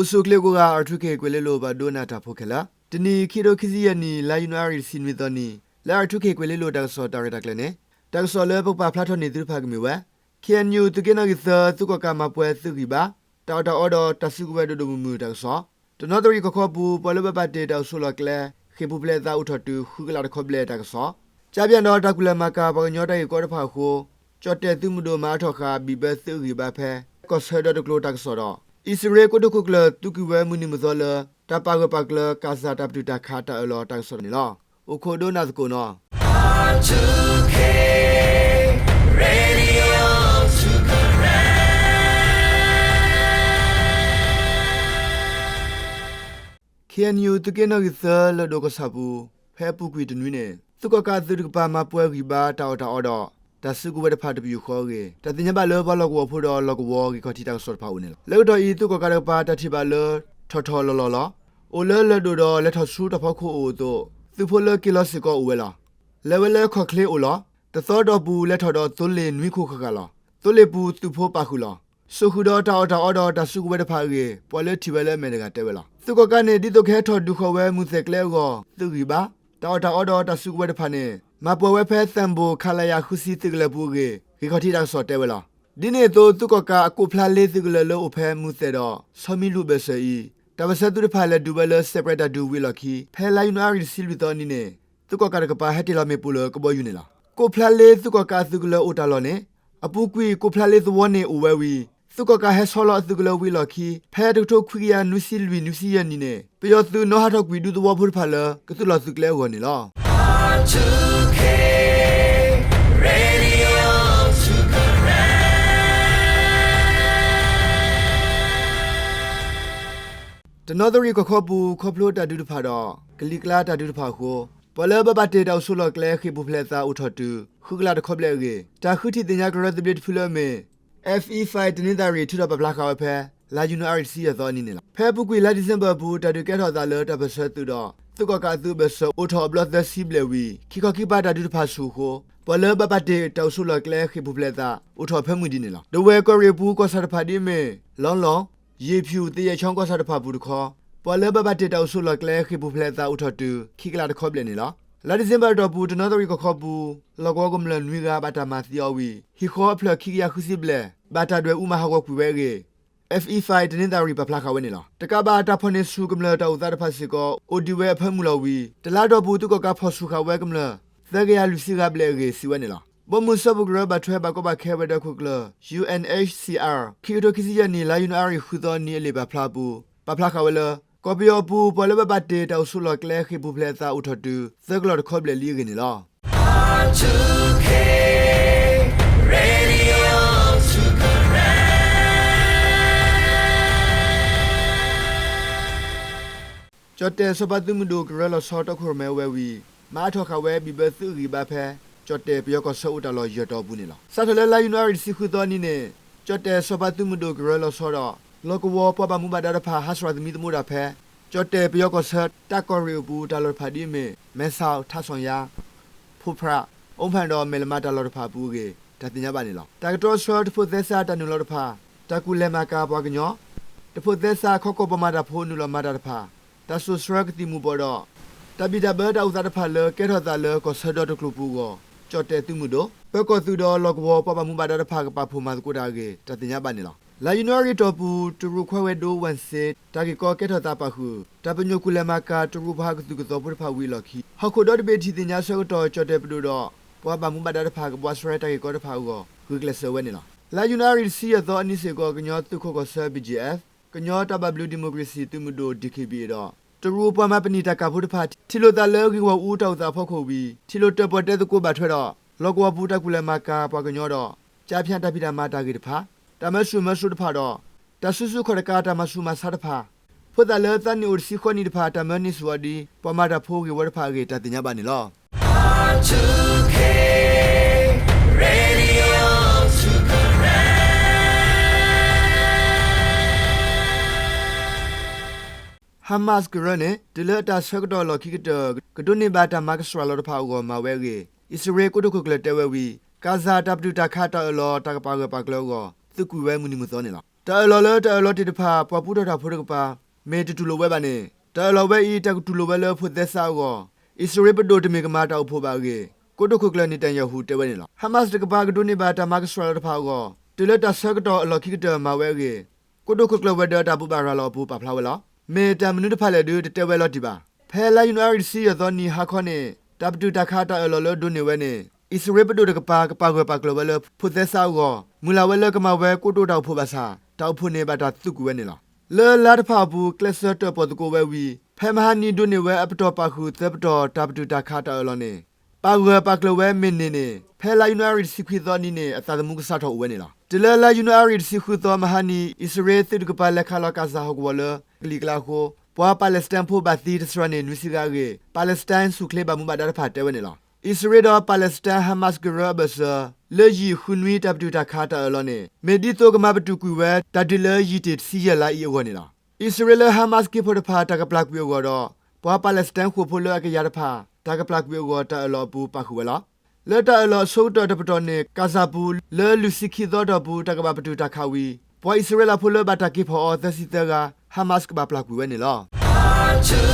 အိၣ်ဆူၣ်အိၣ်ချ့ကိးဂၤ R two K ကွဲၤလ့လိၤ ပှၤဒိကနၣ်တၢ်ဖိခဲလၢာ်, တနံၤ ခံကထိခံဆံယဲၢ်နံၣ် လါယနူၤအါရံၤ တဆံနွံသီနံၤ လၢ R two K ကွဲၤလ့လိၤတၢ်ကစီၣ်တၢ်ရဲၣ်တၢ်ကျဲၤန့ၣ်, တၢ်ကစီၣ်လၢပကပာ်ဖျါထီၣ်န့ၢ်သုတဖၣ် ကမ့ၢ်ဝဲ K N U သုးက့နီၣ်ဂံၢ်သၢ သုးကီၣ်ကးမၤပှဲၤသုးဂံၢ်ဘါ, တၢ်အီၣ်တၢ်အီဒီးတၢ်စုကဝဲၤဒိၣ်ဒိၣ်မုၢ်မုၢ်တၢ်ကစီၣ်, တနီသရံၣ်ကီၢ်ခီပူၤ ပှၤလၢဘၣ်ပာ်တ့ၢ်တၢ်အိၣ်ဆိးလီၢ်ကျဲ ဃ့ၢ်ပူၤဖျဲးသးအိၣ်ထီၣ်တုၤ ဃုကလးတခီဘျဲၣ်တၢ်ကစီၣ်, ကၠါပၠးဒီးတၢ်ကူၣ်လဲၤမၤကၤပှၤကညီတၢ်ဂ့ၢ်ကီတဖၣ်အဃိ ကၠီၣ်တဲၣ်သုးမုၢ်ဒိၣ်မၤအါထီၣ်ဃာ် ဘံၣ်ဘၢသုးအဂံၢ်ဘါဖဲ ကီၢ်ဆၢဒီတကျိၤတၢ်ကစီၣ်ဒီး အံၣ်စရ့လးကိတိာ်ခိၣ်ကျၢၢ် သုးကွံာ်ဝဲမုၢ်နံၤမုၢ်သီလၢ တၢ်ပာ်ဂၢၢ်ပာ်ကျၢၤ ကၣ်စၣ်တၢ်ပတုာ်တၢ်ခးတၢ်အၢၣ်လီၤတၢ်ကစီၣ်န့ၣ်လီၤ. အိၣ်ခိးဒိကနၣ်သကိးနီၤ. K N U သုးက့နီၣ်ဂံၢ်သၢ လၢၢ်ဒိၣ်ကီၢ်ဆၣ်ပူၤ ဖဲအပူၤကွံာ်တနွံန့ၣ် သုးကီၣ်ကးအသုးတကပၤ မၤပှဲၤဂံၢ်ဘါတၢ်အီၣ်တၢ်အီဒီး တၢ်စုကဝဲၤတဖၣ်တပယူာ်ဃီအဂ့ၢ် တၢ်သ့ၣ်ညါဘၣ်လၢ ပှၤလီၢ်ကဝီၤဖိဒီးလီၢ်ကဝီၤဂံၢ်ခီၣ်ထံးတၢ်ကစီၣ်တဖၣ်အအိၣ်န့ၣ်လီၤ. လၢကတီၢ်အံၤ သုးကီၣ်ကးတကပၤ တၢ်ထံၣ်ဘၣ်လၢ ထီၣ်ထီၣ်လီၤလီၤလီၤ. အိၣ်လၢလၢၢ်ဒိၣ်ဒီးလဲၤထီၣ်ဆူတၢ်ဖီခိၣ်အိၣ်အသိး သုးဖိလၢက့ၤလီၤစ့ၢ်ကီးအိၣ်ဝဲလီၤ. လဲၤဝဲလၢခီၣ်ချ့အိၣ်လီၤ. တသီအတီၢ်ပူၤ လဲၤထီၣ်ဒီးသိလ့ၣ်နွံခိၣ်ဃၣ်ဃၣ်လီၤ. သိလ့ၣ်ပူၤသုးဖိပာ်ဃုာ်လီၤ. စိာ်ဃုာ်ဒီးတၢ်အီၣ်တၢ်အီဒီးတၢ်စုကဝဲၤတဖၣ်အဂ့ၢ် ပှၤလၢထံၣ်ဝဲလၢအမဲာ်တဂၤတဲဝဲလီၤ. သုးကီၣ်ကးန့ၣ် ဒ်သိးကဟဲထီၣ်ဒုးဃီၤဝဲမုၢ်သဲၣ်ကျဲအဂီၢ် သုးဂံၢ်ဘါ, တၢ်အီၣ်တၢ်အီဒီးတၢ်စုကဝဲၤတဖၣ်န့ၣ် မၤပှဲၤဝဲဖဲ သၢၣ်ဘိၣ် ခလရ ဃုဆံ သုးကလၢၤပူၤအဂ့ၢ် ဂံၢ်ခီၣ်ထံးတၢ်ကစီၣ်တဲဝဲလီၤ. ဒ်န့ၣ်အသိး သုးကီၣ်ကးအကိးဖျါလ့သုးကလၢၤလၢအိၣ်ဖဲမုၢ်သဲၣ်ဒီး ဆီမံလူၢ်ဘၢၣ်စၢၤအံၤ တၢ်ပၢၢ်ဆၢသုးတဖၣ်လဲၤဒုးဝဲလၢ စဲးပြဲးတၢ်ဒုးဝံၤအလီၢ်ခံ ဖဲလါယနူၤအါရံၤ တဆံလွံၢ်သီအနံၤန့ၣ် သုးကီၣ်ကးတကပၤ ဟဲတ့ၢ်လီၤမ့ၣ်ပိၢ်လၢကဘီယူၤန့ၣ်လီၤ. ကိးဖျါလ့သုးကီၣ်ကးအသုးကလၢၤအိၣ်တၢ်လီၢ်န့ၣ် အပူၤကွံာ် ကိးဖျါလ့သဝီန့ၣ်အိၣ်ဝဲဝံၤ သုးကီၣ်ကးဟဲဆီလီၤအသုးကလၢၤဝံၤအလီၢ်ခံ ဖဲတကထိခွံကယၤနွံဆံလွံၢ် နွံဆံယဲၢ်နံၣ်န့ၣ် ပယီၤသုးနီၣ်ဟးထီၣ်ကွံာ်ဒူသဝီဖိတဖၣ်လၢ ကသူၣ်လီၤသုးကျဲအဂီၢ်န့ၣ်လီၤ. တနီသရံၣ်ကီၢ်ခီပူၤ ခီဖျိတၢ်ဒုးတဖၣ်ဒီး ကလံၤကျါတၢ်ဒုးတဖၣ်အဃိ ပှၤလၢဘၣ်ပာ်တ့ၢ်တၢ်အိၣ်ဆိးလီၢ်ကျဲ ဃ့ၢ်ပူၤဖျဲးသးအိၣ်ထီၣ်တုၤ ဃုကလးတခီဘျဲၣ်အဂ့ၢ် တၢ်ဃုထံၣ်သ့ၣ်ညါကရၢသဘျ့တဖုလၢအမ့ၢ် F E five တနံၤသၣ်ရံၣ် ထုးထီၣ်ပာ်ဖျါဃာ်ဝဲဖဲ လါယနူၤအါရံၤ တဆံယဲၢ်သီအနံၤန့ၣ်လီၤ. ဖဲအပူၤကွံာ်လါဒံၣ်စ့ဘၢၣ်အပူၤ တၢ်ဒုးကဲထီၣ်အသးလၢတၢ်ပၢၢ်ဆၢသုးဒီး သုးကီၣ်ကးအသုးအဘၢၣ်စၢၤ အိၣ်ထီၣ်အဘျီသၢဆံဘျဲၣ်ဝံၤ ခံခီခံကပၤတၢ်ဒုးတဖၣ်ဆူၣ်အဃိ ပှၤလၢဘၣ်ပာ်တ့ၢ်တၢ်အိၣ်ဆိးလီၢ်ကျဲ ဃ့ၢ်ပူၤဖျဲးသး အိၣ်ထီၣ်ဖၢမုၢ်ဒံးန့ၣ်လီၤ. ဒဝဲၢ်ကီၢ်ရ့ၣ်အပူၤ ကီၢ်ဆၣ်တဖၣ်ဒ်အမ့ၢ် လီလီၢ်, ယ့ၣ်ဖၠူၣ်, သယဲၢ်ချီကီၢ်ဆၣ်တဖၣ်အပူၤတခီ ပှၤလၢဘၣ်ပာ်တ့ၢ်တၢ်အိၣ်ဆိးလီၢ်ကျဲ ဃ့ၢ်ပူၤဖျဲးသးအိၣ်ထီၣ်တုၤ ခံကလးတခီဘျဲၣ်န့ၣ်လီၤ. လါဒံၣ်စ့ဘၢၣ်အတီၢ်ပူၤ တနီသရံၣ်ကီၢ်ခီပူၤ လီၢ်ကဝီၤကမျၢၢ်နွံဂၤ ဘၣ်တၢ်မၤသံအီၤဝံၤ ဟံၣ်ဃီအဖျၢၣ်ခံကယၤဃုဆံဘျဲၣ် ဘၣ်တၢ်ဒွဲၣ်အူမၤဟးဂီၤကွံာ်ဝဲအဂ့ၢ် F E five တနံၤသၣ်ရံၣ် ပာ်ဖျါဃာ်ဝဲန့ၣ်လီၤ. တကးဘၣ် တၢ်ဖီၣ်န့ၢ်ဆူၣ်ကမျၢၢ်တၢ်အိၣ်သးတဖၣ်စ့ၢ်ကီး အိၣ်ဒံးဝဲအဖၢမုၢ်လီၤဝံၤ တလါအတီၢ်ပူၤ သုးကီၣ်ကးဖီၣ်ဆူၣ်ဃာ်ဝဲကမျၢၢ် သၢကယၤလွံၢ်ဆံဂၤဘျဲၣ်အဂ့ၢ် စံးဝဲန့ၣ်လီၤ. ဘီမုၢ်စၢဖှိၣ်ကရၢ ဘၣ်ထွဲဘၣ်ကီဘၣ်ခဲဝဲၤဒၢးခိၣ်ကျၢၢ် U N H C R ခံကထိခံဆံယဲၢ်နံၣ် လါယနူၤအါရံၤ ဃုသီအနံၤအလံာ်ပာ်ဖျါအပူၤ ပာ်ဖျါဃာ်ဝဲလၢ ကီၢ်ပယီၤအပူၤ ပှၤလၢဘၣ်ပာ်တ့ၢ်တၢ်အိၣ်ဆိးလီၢ်ကျဲ ဃ့ၢ်ပူၤဖျဲးသးအိၣ်ထီၣ်တုၤ သၢကလးတခီဘျဲၣ်လံအဂ့ၢ်န့ၣ်လီၤ. ကၠီၣ်တဲၣ်စီၤပၤသုးမုၢ်ဒိၣ် ကရၢလီၤဆီ တီခိၣ်ရိၣ်မဲဝဲဝံၤ မၤအါထီၣ်ဃာ်ဝဲ ဘံၣ်ဘၢသုးအဂံၢ်ဘါဖဲ ကၠီၣ်တဲၣ်ပယီၤကီၢ်ဆၢအိၣ်တၢ်လီၢ် ယဲၢ်တီၤအပူၤန့ၣ်လီၤ. စးထီၣ်လၢလါယနူၤအါရံၤ တဆံဃုသီအနံၤန့ၣ် ကၠီၣ်တဲၣ်စီၤပၤသုးမုၢ်ဒိၣ် ကရၢလီၤဆီဒီး လီၢ်ကဝီၤပှၤဘၣ်မူဘၣ်ဒါတဖၣ် ဟးစှၤသမံသမိးတၢ်ဖဲ ကၠီၣ်တဲၣ်ပယီၤကီၢ်ဆၢ တၢ်ကီၢ်ရ့ၣ်အပူၤ တၢ်လီၢ်တဖၣ်ဒ်အမ့ၢ် မဲဆီး, ထးဆီၣ်ယါ, ဖိဖြး, အိဖၣ်ဒီးမဲၣ်လမးတၢ်လီၢ်တဖၣ်အပူၤအဂ့ၢ် တၢ်သ့ၣ်ညါဘၣ်န့ၣ်လီၤ. တၢ်ကတြီဆှၢတဖိးသဲစးတၢ်နုာ်လီၤတဖၣ်, တၢ်ကူၣ်လဲၤမၤကၤပှၤကညီ, တဖိးသဲစးခီကီၢ်ပှၤမၤတၢ်ဖိနုာ်လီၤမၤတၢ်တဖၣ်, တၢ်စိာ်ဆှၢကသံၣ်မူၤဘှီးဒီး တၢ်ဘံၣ်တၢ်ဘၢတၢ်အိၣ်သးတဖၣ်လၢကဲထီၣ်သးလၢကီၢ်ဆၢဒီတကျိၤပူၤအဂီၢ် ကၠီၣ်တဲၣ်သုးမုၢ်ဒိၣ်, ပၢၤကီၢ်သုးဒီးလီၢ်ကဝီၤပှၤဘၣ်မူဘၣ်ဒါတဖၣ် ကပာ်ဖှိၣ်မၤသကိးတၢ်အဂ့ၢ် တၢ်သ့ၣ်ညါဘၣ်န့ၣ်လီၤ. လါယနူၤအါရံၤအတီၢ်ပူၤ တရူးခွါဝဲၢ်ဒိ ဝၣ်စ့ တၢ်ဂ့ၢ်ကီကဲထီၣ်သးပာ်ဃုာ် တၢ်ပညိၣ်ကူၣ်လဲၤမၤကၤ တရူးပှၤဟးကသုၣ်ကသီဖိတဖၣ်ဝံၤအလီၢ်ခံ ဟီၣ်ခိၣ်ဒီတဘ့ၣ်ထံၣ်သ့ၣ်ညါဆၢကတီၢ် ကၠီၣ်တဲၣ်ပဒိၣ်ဒီး ပှၤဘၣ်မူဘၣ်ဒါတဖၣ် ကဘှါစဲတၢ်ဂ့ၢ်ကီတဖၣ်အဂီၢ် ဂုာ်ကျဲးစၢးဝဲန့ၣ်လီၤ. လါယနူၤအါရံၤ တဆံယဲၢ်သီအနံၤစ့ၢ်ကီး ကညီသုးခိးကီၢ်ဆၢ B G F, ကညီတၢ်ဘၣ်ဘျုးဒံၣ်မိၣ်ကရ့ၣ်စံၣ်သုးမုၢ်ဒိၣ် D K B A ဒီး တရူးပှၤမၤပနံာ်တၢ်ကၣ်ဖိတဖၣ် ထံၣ်လိာ်သးလၢ ဂ့ၢ်ဂီၢ်အူတၢ်အိၣ်သးအဖီခိၣ်ဝံၤ ထံၣ်လိာ်တၢၣ်ပီၣ်တဲသကိးဘၣ်ထွဲဒီး လီၢ်ကဝီၤပူၤတၢ်ကူၣ်လဲၤမၤကၤပှၤကညီဒီး ကၠါဖၠးတၢ်ဖံးတၢ်မၤတၢ်ဂ့ၢ်တဖၣ်, တၢ်မၢဆူၣ်မၢစိးတဖၣ်ဒီး တၢ်စုဆူၣ်ခီၣ်တကးတၢ်မၤဆူၣ်မၤဆါတဖၣ်, ဖိသၣ်လၢသးနံၣ်အိၣ်တဆံဃိးနံၣ်တဖၣ် တၢ်မၢန့ၢ်ဆူၣ်အီၤဒ် ပှၤမၤတၢ်ဖိဂ့ၢ်ဝီတဖၣ်အဂ့ၢ် တၢ်သ့ၣ်ညါဘၣ်န့ၣ်လီၤ. Hamas ကရၢန့ၣ် တုၤလၢအတၢ်ဆၢကတီၢ်အလီၢ်ခံကတၢၢ် ကဒိးန့ၢ်ဘၣ်တၢ်မၤကဆှၣ်လီၤတဖၣ်အဂီၢ်မၤဝဲအဂ့ၢ် အံၣ်စရ့လးကိတိာ်ခိၣ်ကျၢၢ်တဲဝဲဝံၤ ကၣ်စၣ်တၢ်ပတုာ်တၢ်ခးတၢ်အၢၣ်လီၤတၢ်ကပာ်ဂၢၢ်ပာ်ကျၢၤအဂီၢ် သုးကွံာ်ဝဲမုၢ်နံၤမုၢ်သီန့ၣ်လီၤ. တၢ်အၢၣ်လီၤလၢတၢ်အၢၣ်လီၤတ့ၢ်တဖၣ် ပှၤပူထီၣ်တၢ်ဖိတကပၤ မ့ၢ်တတူၢ်လိာ်ဝဲဘၣ်န့ၣ် တၢ်အၢၣ်လီၤဝဲအံၤ တၢ်ကတူၢ်လိာ်ဝဲလၢဖိးသဲစးအဂီၢ် အံၣ်စရ့လးပဒိၣ်တမ့ၢ်ကမၤတၢ်အိၣ်ဖှိၣ်ဘၣ်အဂ့ၢ် ကိတိာ်ခိၣ်ကျၢၢ် Netanyahu တဲဝဲန့ၣ်လီၤ. Hamas တကပၤကဒိးန့ၢ်ဘၣ်တၢ်မၤကဆှၣ်လီၤတဖၣ်အဂီၢ် တုၤလၢတၢ်ဆၢကတီၢ်အလီၢ်ခံကတၢၢ်မၤဝဲအဂ့ၢ် ကိတိာ်ခိၣ်ကျၢၢ်ဝဲၤဒၢးတၢ်ဘိးဘၣ်ရၤလီၤအပူၤပာ်ဖျါဝဲလီၤ. မ့ၢ်တၢ်မနုၤတဖၣ်လဲၣ်ဒုးတတဲဝဲလီၤတံၢ်ဘၣ်. ဖဲလါယနူၤအါရံၤတဆံယဲၢ်သီနံၤဟါခီန့ၣ် တၢ်ပတုာ်တၢ်ခးတၢ်အၢၣ်လီၤလၢဒိးန့ၢ်ဝဲန့ၣ် အံၣ်စရ့လးပဒိၣ်တကပၤ ကပာ်ဂၢၢ်ပာ်ကျၢၤဝဲလၢဖိးသဲစးအဂီၢ် မုၢ်လၢ်ဝဲလၢကမၤဝဲကိတိာ်တၢ်အိၣ်ဖှိၣ်ဘၣ်ဆၣ် တၢ်အိၣ်ဖှိၣ်န့ၣ်ဘၣ်တၢ်သုးကွံာ်ဝဲန့ၣ်လီၤ. လၢလါတဖၣ်အပူၤ ကျဲးစၢးတၢၣ်ပီၣ်သကိးဝဲဝံၤ ဖဲမဟါနံၤဒိးန့ၢ်ဝဲအပတီၢ်ပာ်ဃုာ်သၢပတီၢ်တၢ်ပတုာ်တၢ်ခးတၢ်အၢၣ်လီၤန့ၣ် ပာ်ဂၢၢ်ပာ်ကျၢၤဝဲမ့ၢ်န့ၢ်န့ၣ် ဖဲလါယနူၤအါရံၤတဆံခွံသီနံၤန့ၣ် အသးသမူကစးထီၣ်အိၣ်ဝဲန့ၣ်လီၤ. တုၤလၢလါယနူၤအါရံၤတဆံဃုသီမဟါနံၤ အံၣ်စရ့လးသုးတကပၤလဲၤခးလီၤကၣ်စၣ်ဟီၣ်ကဝီၤလၢကလံၤကျါအဃိ ပှၤပၣ်လဲၣ်စတၢၣ်ဖိဘၣ်သံတစှၤန့ၢ်နွံဆံဂၤအဂ့ၢ် ပၣ်လဲၣ်စတၢၣ်ဆူၣ်ချ့ဘၣ်မူဘၣ်ဒါတဖၣ်တဲဝဲန့ၣ်လီၤ. အံၣ်စရ့လးဒီးပၣ်လဲၣ်စတၢၣ် Hamas ကရၢအဘၢၣ်စၢၤ လၢယံာ်ဃုနွံတၢ်ပတုာ်တၢ်ခးတၢ်အၢၣ်လီၤန့ၣ် မ့ၢ်ဒ်သိးကမၤပတုာ်ကွံာ်ဝဲ တၢ်ဒုးလၢယံာ်တ့ၢ်တဆံယဲၢ်လါအံၤအဂီၢ်န့ၣ်လီၤ. အံၣ်စရ့လးလၢ Hamas က့ၤဖီၣ်တဖၣ်တၢ်ကပျၢ်ကွံာ်အဂီၢ်ဒီး ပှၤပၣ်လဲၣ်စတၢၣ်ဃိာ်ဖိလၢအကယၤတဖၣ် တၢ်ကပျၢ်ကွံာ်အဂီၢ် တၢ်အၢၣ်လီၤအပူၤပာ်ဃုာ်ဝဲလီၤ. လၢတၢ်အၢၣ်လီၤအဆိကတၢၢ်တပတီၢ်န့ၣ် ကၣ်စၣ်ပူၤ လၢလွံၢ်ဆံခံသီအတီၢ်ပူၤ တၢ်ကဘၣ်ပတုာ်တၢ်ခးဝံၤ ပှၤအံၣ်စရ့လးဖိလၢဘၣ်တၢ်က့ၤဖီၣ်အီၤသၢဆံသၢဂၤ Hamas ကဘၣ်ပျၢ်ကွံာ်ဝဲန့ၣ်လီၤ.